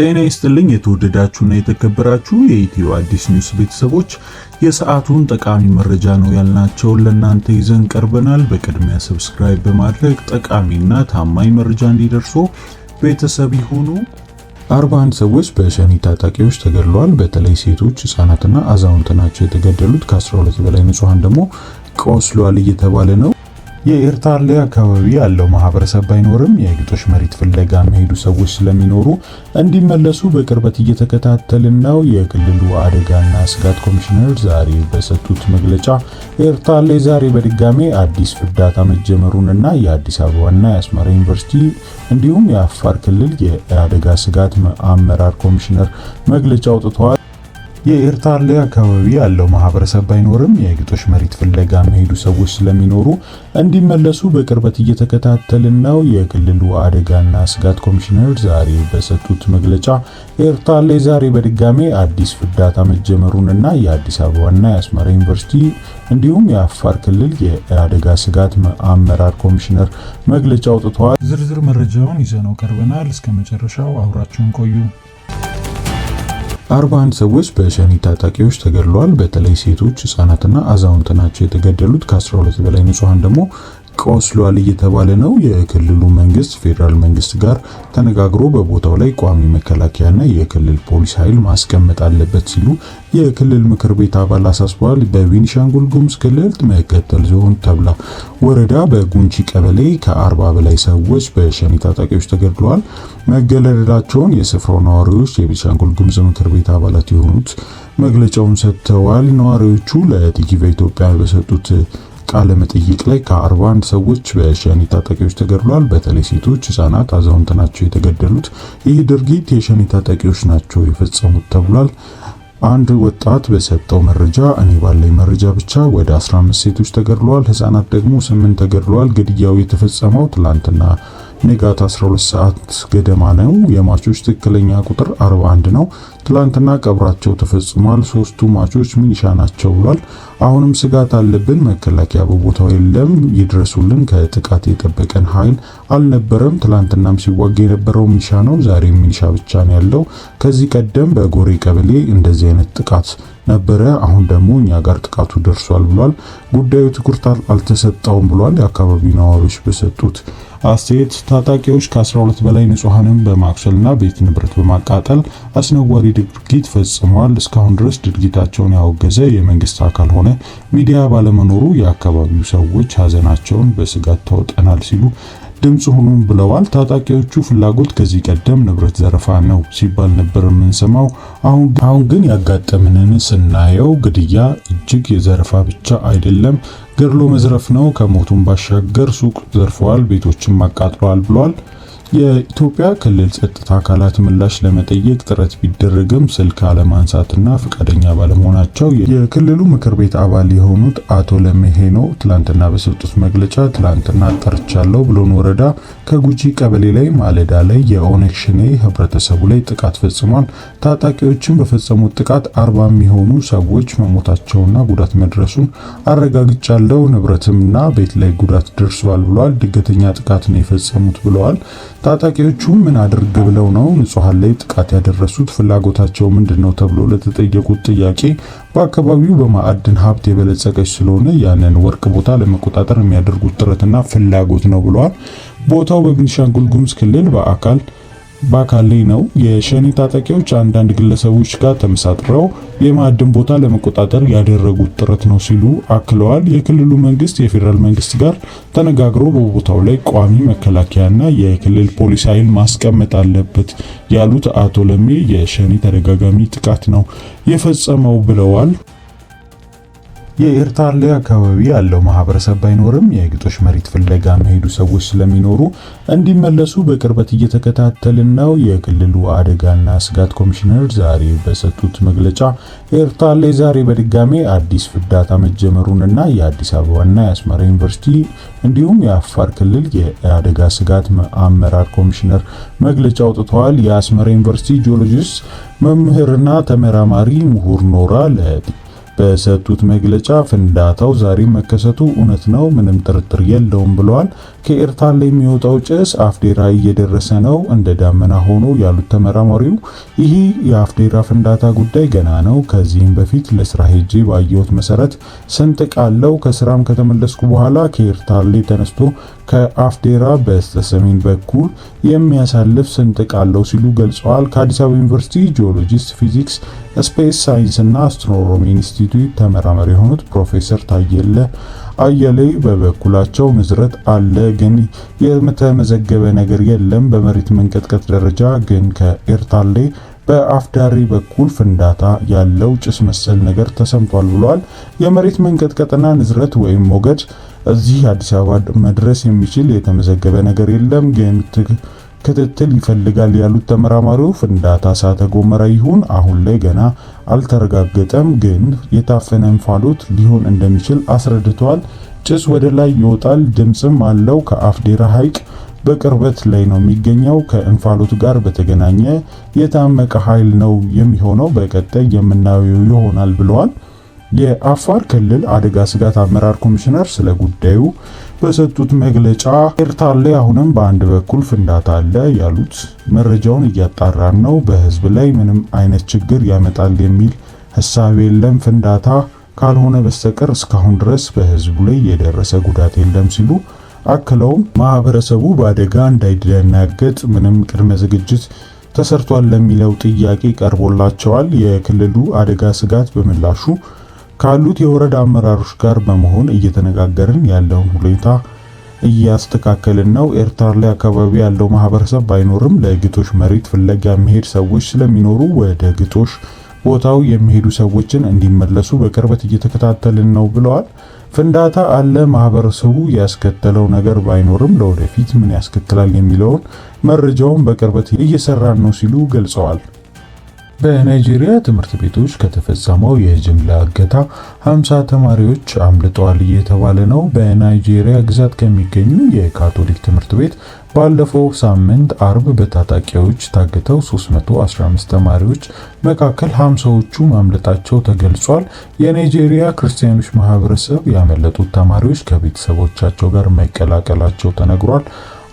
ጤና ይስጥልኝ የተወደዳችሁና የተከበራችሁ የኢትዮ አዲስ ኒውስ ቤተሰቦች፣ የሰዓቱን ጠቃሚ መረጃ ነው ያልናቸውን ለእናንተ ይዘን ቀርበናል። በቅድሚያ subscribe በማድረግ ጠቃሚና ታማኝ መረጃ እንዲደርሶ ቤተሰብ ይሁኑ። 41 ሰዎች በሸኔ ታጣቂዎች ተገድለዋል። በተለይ ሴቶች፣ ህጻናትና አዛውንት ናቸው የተገደሉት። ከ12 በላይ ንጹሃን ደግሞ ቆስለዋል እየተባለ ነው። የኤርታሌ አካባቢ ያለው ማህበረሰብ ባይኖርም የግጦሽ መሬት ፍለጋ የሚሄዱ ሰዎች ስለሚኖሩ እንዲመለሱ በቅርበት እየተከታተልን ነው። የክልሉ አደጋና ስጋት ኮሚሽነር ዛሬ በሰጡት መግለጫ ኤርታሌ ዛሬ በድጋሜ አዲስ ፍንዳታ መጀመሩን እና የአዲስ አበባና የአስመራ ዩኒቨርሲቲ እንዲሁም የአፋር ክልል የአደጋ ስጋት አመራር ኮሚሽነር መግለጫ አውጥተዋል። የኤርታሌ አካባቢ ያለው ማህበረሰብ ባይኖርም የግጦሽ መሬት ፍለጋ የሚሄዱ ሰዎች ስለሚኖሩ እንዲመለሱ በቅርበት እየተከታተልን ነው። የክልሉ አደጋና ስጋት ኮሚሽነር ዛሬ በሰጡት መግለጫ ኤርታሌ ዛሬ በድጋሜ አዲስ ፍንዳታ መጀመሩን እና የአዲስ አበባና የአስመራ ዩኒቨርሲቲ እንዲሁም የአፋር ክልል የአደጋ ስጋት አመራር ኮሚሽነር መግለጫ አውጥተዋል። ዝርዝር መረጃውን ይዘነው ቀርበናል። እስከ መጨረሻው አብራችሁን ቆዩ። 41 ሰዎች በሸኔ ታጣቂዎች ተገድለዋል። በተለይ ሴቶች፣ ህጻናትና አዛውንት ናቸው የተገደሉት። ከ12 በላይ ንጹሃን ደግሞ ቆስለዋል እየተባለ ነው። የክልሉ መንግስት ፌዴራል መንግስት ጋር ተነጋግሮ በቦታው ላይ ቋሚ መከላከያና የክልል ፖሊስ ኃይል ማስቀመጥ አለበት ሲሉ የክልል ምክር ቤት አባል አሳስበዋል። በቤኒሻንጉል ጉሙዝ ክልል መከተል ዞን ተብላ ወረዳ በጉንቺ ቀበሌ ከ40 በላይ ሰዎች በሸኔ ታጣቂዎች ተገድለዋል። መገለላቸውን የስፍራው ነዋሪዎች የቤኒሻንጉል ጉሙዝ ምክር ቤት አባላት የሆኑት መግለጫውን ሰጥተዋል። ነዋሪዎቹ ለቲክቫህ ኢትዮጵያ በሰጡት ቃለ መጠይቅ ላይ ከ41 ሰዎች በሸኔ ታጣቂዎች ተገድለዋል። በተለይ ሴቶች፣ ህጻናት፣ አዛውንት ናቸው የተገደሉት። ይህ ድርጊት የሸኔ ታጣቂዎች ናቸው የፈጸሙት ተብሏል። አንድ ወጣት በሰጠው መረጃ እኔ ባለኝ መረጃ ብቻ ወደ 15 ሴቶች ተገድለዋል፣ ህጻናት ደግሞ 8 ተገድለዋል። ግድያው የተፈጸመው ትላንትና ንጋት 12 ሰዓት ገደማ ነው። የሟቾች ትክክለኛ ቁጥር 41 ነው። ትላንትና ቀብራቸው ተፈጽሟል። ሶስቱ ሟቾች ሚሊሻ ናቸው ብሏል። አሁንም ስጋት አለብን። መከላከያ በቦታው የለም፣ ይድረሱልን። ከጥቃት የጠበቀን ኃይል አልነበረም። ትላንትናም ሲዋጋ የነበረው ሚሊሻ ነው። ዛሬም ሚሊሻ ብቻ ነው ያለው። ከዚህ ቀደም በጎሬ ቀበሌ እንደዚህ አይነት ጥቃት ነበረ። አሁን ደግሞ እኛ ጋር ጥቃቱ ደርሷል ብሏል። ጉዳዩ ትኩረት አልተሰጠውም ብሏል። የአካባቢው ነዋሪዎች በሰጡት አስተያየት ታጣቂዎች ከ12 በላይ ንጹሃንን በማቁሰልና ቤት ንብረት በማቃጠል አስነዋሪ ድርጊት ፈጽመዋል። እስካሁን ድረስ ድርጊታቸውን ያወገዘ የመንግስት አካል ሆነ ሚዲያ ባለመኖሩ የአካባቢው ሰዎች ሀዘናቸውን በስጋት ተውጠናል ሲሉ ድምጽ ሁኑን ብለዋል። ታጣቂዎቹ ፍላጎት ከዚህ ቀደም ንብረት ዘረፋ ነው ሲባል ነበር የምንሰማው። አሁን ግን ያጋጠምንን ስናየው ግድያ እጅግ የዘረፋ ብቻ አይደለም፣ ገድሎ መዝረፍ ነው። ከሞቱን ባሻገር ሱቅ ዘርፈዋል፣ ቤቶችን አቃጥለዋል ብለዋል። የኢትዮጵያ ክልል ጸጥታ አካላት ምላሽ ለመጠየቅ ጥረት ቢደረግም ስልክ አለማንሳትና ፈቃደኛ ባለመሆናቸው የክልሉ ምክር ቤት አባል የሆኑት አቶ ለመሄኖ ትላንትና በሰጡት መግለጫ ትላንትና አጣርቻለሁ ብሎን ወረዳ ከጉጂ ቀበሌ ላይ ማለዳ ላይ የኦነግ ሸኔ ህብረተሰቡ ላይ ጥቃት ፈጽሟል። ታጣቂዎችም በፈጸሙት ጥቃት 40 የሚሆኑ ሰዎች መሞታቸውና ጉዳት መድረሱን አረጋግጫለሁ። ንብረትምና ቤት ላይ ጉዳት ደርሷል ብለዋል። ድንገተኛ ጥቃት ነው የፈጸሙት ብለዋል። ታጣቂዎቹ ምን አድርግ ብለው ነው ንጹሃን ላይ ጥቃት ያደረሱት? ፍላጎታቸው ምንድነው? ተብሎ ለተጠየቁት ጥያቄ በአካባቢው በማዕድን ሀብት የበለጸገች ስለሆነ ያንን ወርቅ ቦታ ለመቆጣጠር የሚያደርጉት ጥረትና ፍላጎት ነው ብለዋል። ቦታው በቤኒሻንጉል ጉሙዝ ክልል በአካል ላይ ነው። የሸኔ ታጣቂዎች አንዳንድ ግለሰቦች ጋር ተመሳጥረው የማዕድን ቦታ ለመቆጣጠር ያደረጉት ጥረት ነው ሲሉ አክለዋል። የክልሉ መንግስት የፌዴራል መንግስት ጋር ተነጋግሮ በቦታው ላይ ቋሚ መከላከያና የክልል ፖሊስ ኃይል ማስቀመጥ አለበት ያሉት አቶ ለሜ የሸኔ ተደጋጋሚ ጥቃት ነው የፈጸመው ብለዋል። የኤርታሌ አካባቢ ያለው ማህበረሰብ ባይኖርም የግጦሽ መሬት ፍለጋ የሚሄዱ ሰዎች ስለሚኖሩ እንዲመለሱ በቅርበት እየተከታተልን ነው። የክልሉ አደጋና ስጋት ኮሚሽነር ዛሬ በሰጡት መግለጫ ኤርታሌ ዛሬ በድጋሜ አዲስ ፍንዳታ መጀመሩን እና የአዲስ አበባና የአስመራ ዩኒቨርሲቲ እንዲሁም የአፋር ክልል የአደጋ ስጋት አመራር ኮሚሽነር መግለጫ አውጥተዋል። የአስመራ ዩኒቨርሲቲ ጂኦሎጂስት መምህርና ተመራማሪ ምሁር ኖራ በሰጡት መግለጫ ፍንዳታው ዛሬ መከሰቱ እውነት ነው፣ ምንም ጥርጥር የለውም ብለዋል። ከኤርታሌ የሚወጣው ጭስ አፍዴራ እየደረሰ ነው እንደ ዳመና ሆኖ ያሉት ተመራማሪው ይህ የአፍዴራ ፍንዳታ ጉዳይ ገና ነው። ከዚህም በፊት ለስራ ሄጄ ባየሁት መሰረት ስንጥቅ አለው። ከስራም ከተመለስኩ በኋላ ከኤርታሌ ተነስቶ ከአፍዴራ በስተሰሜን በኩል የሚያሳልፍ ስንጥቅ አለው ሲሉ ገልጸዋል። ከአዲስ አበባ ዩኒቨርሲቲ ጂኦሎጂስት፣ ፊዚክስ፣ ስፔስ ሳይንስ እና አስትሮኖሚ ኢንስቲትዩት ተመራማሪ የሆኑት ፕሮፌሰር ታየለ አየለ በበኩላቸው ንዝረት አለ፣ ግን የተመዘገበ ነገር የለም። በመሬት መንቀጥቀጥ ደረጃ ግን ከኤርታሌ በአፍዳሪ በኩል ፍንዳታ ያለው ጭስ መሰል ነገር ተሰምቷል ብሏል። የመሬት መንቀጥቀጥና ንዝረት ወይም ሞገድ እዚህ አዲስ አበባ መድረስ የሚችል የተመዘገበ ነገር የለም፣ ግን ክትትል ይፈልጋል ያሉት ተመራማሪው ፍንዳታ እሳተ ገሞራ ይሁን አሁን ላይ ገና አልተረጋገጠም፣ ግን የታፈነ እንፋሎት ሊሆን እንደሚችል አስረድተዋል። ጭስ ወደ ላይ ይወጣል፣ ድምፅም አለው። ከአፍዴራ ሐይቅ በቅርበት ላይ ነው የሚገኘው። ከእንፋሎት ጋር በተገናኘ የታመቀ ኃይል ነው የሚሆነው፣ በቀጣይ የምናየው ይሆናል ብለዋል። የአፋር ክልል አደጋ ስጋት አመራር ኮሚሽነር ስለ ጉዳዩ በሰጡት መግለጫ ኤርታሌ አሁንም በአንድ በኩል ፍንዳታ አለ ያሉት መረጃውን እያጣራን ነው፣ በህዝብ ላይ ምንም አይነት ችግር ያመጣል የሚል ሀሳብ የለም፣ ፍንዳታ ካልሆነ በስተቀር እስካሁን ድረስ በህዝቡ ላይ የደረሰ ጉዳት የለም ሲሉ አክለውም ማህበረሰቡ በአደጋ እንዳይደናገጥ ምንም ቅድመ ዝግጅት ተሰርቷል ለሚለው ጥያቄ ቀርቦላቸዋል። የክልሉ አደጋ ስጋት በምላሹ ካሉት የወረዳ አመራሮች ጋር በመሆን እየተነጋገርን ያለውን ሁኔታ እያስተካከልን ነው። ኤርታሌ አካባቢ ያለው ማህበረሰብ ባይኖርም ለግጦሽ መሬት ፍለጋ የሚሄድ ሰዎች ስለሚኖሩ ወደ ግጦሽ ቦታው የሚሄዱ ሰዎችን እንዲመለሱ በቅርበት እየተከታተልን ነው ብለዋል። ፍንዳታ አለ፣ ማህበረሰቡ ያስከተለው ነገር ባይኖርም ለወደፊት ምን ያስከትላል የሚለውን መረጃውን በቅርበት እየሰራን ነው ሲሉ ገልጸዋል። በናይጄሪያ ትምህርት ቤቶች ከተፈጸመው የጅምላ እገታ 50 ተማሪዎች አምልጠዋል እየተባለ ነው። በናይጄሪያ ግዛት ከሚገኙ የካቶሊክ ትምህርት ቤት ባለፈው ሳምንት አርብ በታጣቂዎች ታግተው 315 ተማሪዎች መካከል 50ዎቹ ማምለጣቸው ተገልጿል። የናይጄሪያ ክርስቲያኖች ማህበረሰብ ያመለጡት ተማሪዎች ከቤተሰቦቻቸው ጋር መቀላቀላቸው ተነግሯል።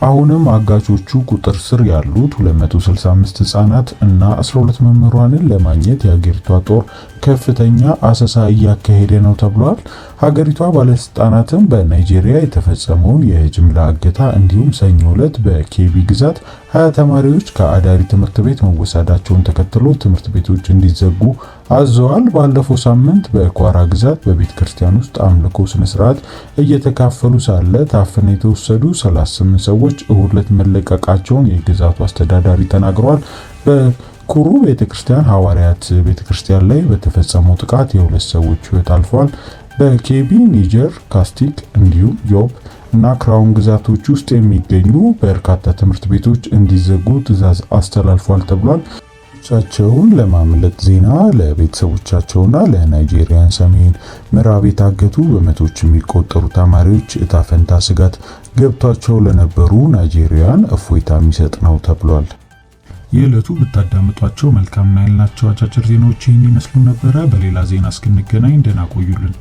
አሁንም አጋቾቹ ቁጥር ስር ያሉት 265 ህጻናት እና 12 መምህራንን ለማግኘት የሀገሪቷ ጦር ከፍተኛ አሰሳ እያካሄደ ነው ተብሏል። ሀገሪቷ ባለስልጣናትም በናይጄሪያ የተፈጸመውን የጅምላ እገታ እንዲሁም ሰኞ ዕለት በኬቢ ግዛት 20 ተማሪዎች ከአዳሪ ትምህርት ቤት መወሰዳቸውን ተከትሎ ትምህርት ቤቶች እንዲዘጉ አዘዋል። ባለፈው ሳምንት በኳራ ግዛት በቤተ ክርስቲያን ውስጥ አምልኮ ስነ ስርዓት እየተካፈሉ ሳለ ታፍነው የተወሰዱ 38 ሰዎች እሁድ ዕለት መለቀቃቸውን የግዛቱ አስተዳዳሪ ተናግረዋል። በኩሩ ቤተክርስቲያን ሐዋርያት ቤተክርስቲያን ላይ በተፈጸመው ጥቃት የሁለት ሰዎች ሕይወት አልፏል። በኬቢ፣ ኒጀር፣ ካስቲክ እንዲሁም ዮብ እና ክራውን ግዛቶች ውስጥ የሚገኙ በርካታ ትምህርት ቤቶች እንዲዘጉ ትዕዛዝ አስተላልፏል ተብሏል። ቻቸውን ለማምለጥ ዜና ለቤተሰቦቻቸውና ለናይጄሪያን ሰሜን ምዕራብ የታገቱ በመቶዎች የሚቆጠሩ ተማሪዎች እጣ ፈንታ ስጋት ገብቷቸው ለነበሩ ናይጄሪያን እፎይታ የሚሰጥ ነው ተብሏል። የዕለቱ ብታዳምጧቸው መልካም ነው ያልናቸው አጫጭር ዜናዎች ይህን ይመስሉ ነበረ። በሌላ ዜና እስክንገናኝ ደህና ቆዩልን።